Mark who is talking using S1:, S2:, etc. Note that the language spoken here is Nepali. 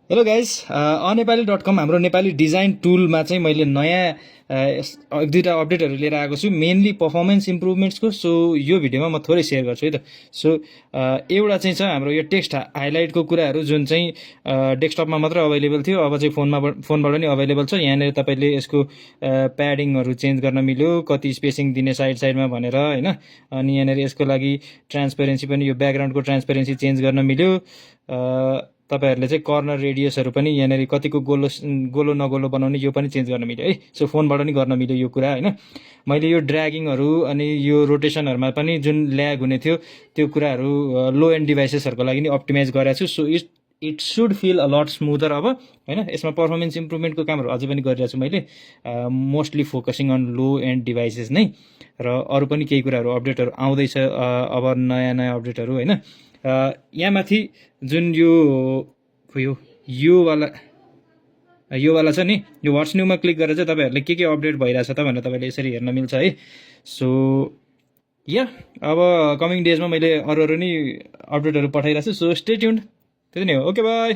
S1: हेलो गाइस, अनेपाली.com हाम्रो नेपाली डिजाइन टुलमा चाहिँ मैले नयाँ एक दुईवटा अपडेटहरू लिएर आएको छु, मेनली पर्फर्मेन्स इम्प्रुभमेन्ट्सको। सो यो भिडियोमा म थोरै सेयर गर्छु है त। सो एउटा चाहिँ छ हाम्रो यो टेक्स्ट हाइलाइटको कुराहरू, जुन चाहिँ डेस्कटपमा मात्र अभाइलेबल थियो, अब चाहिँ फोनबाट नि अभाइलेबल छ। यहाँनिर तपाईँले यसको प्याडिङहरू चेन्ज गर्न मिल्यो, कति स्पेसिङ दिने साइडमा भनेर होइन। अनि यहाँनिर यसको लागि ट्रान्सपेरेन्सी पनि, यो ब्याकग्राउन्डको ट्रान्सपेरेन्सी चेन्ज गर्न मिल्यो। तपाईँहरूले चाहिँ कर्नर रेडियसहरू पनि यहाँनिर कतिको गोलो नगोलो बनाउने यो पनि चेन्ज गर्न मिल्यो है। सो फोनबाट नि गर्न मिल्यो यो कुरा होइन। मैले यो ड्र्यागिङहरू अनि यो रोटेसनहरूमा पनि जुन ल्याग हुने थियो त्यो कुराहरू लो एन्ड डिभाइसेसहरूको लागि नि अप्टिमाइज गरेको छु। So it should fill a lot smoother अब होइन। यसमा पर्फर्मेन्स इम्प्रुभमेन्टको कामहरू अझै पनि गरिरहेको छु मैले, mostly focusing on low end devices नै। र अरू पनि केही कुराहरू अपडेटहरू आउँदैछ, अब नयाँ नयाँ अपडेटहरू होइन। यहाँ माथि जुन योवाला छ नि, यो वाट्स न्यूमा क्लिक गरेर चाहिँ तपाईँहरूले के अपडेट भइरहेछ त भनेर तपाईँले यसरी हेर्न मिल्छ है। सो अब कमिङ डेजमा मैले अरू नि अपडेटहरू पठाइरहेको छु। So stay tuned. त्यति नै हो। Okay by.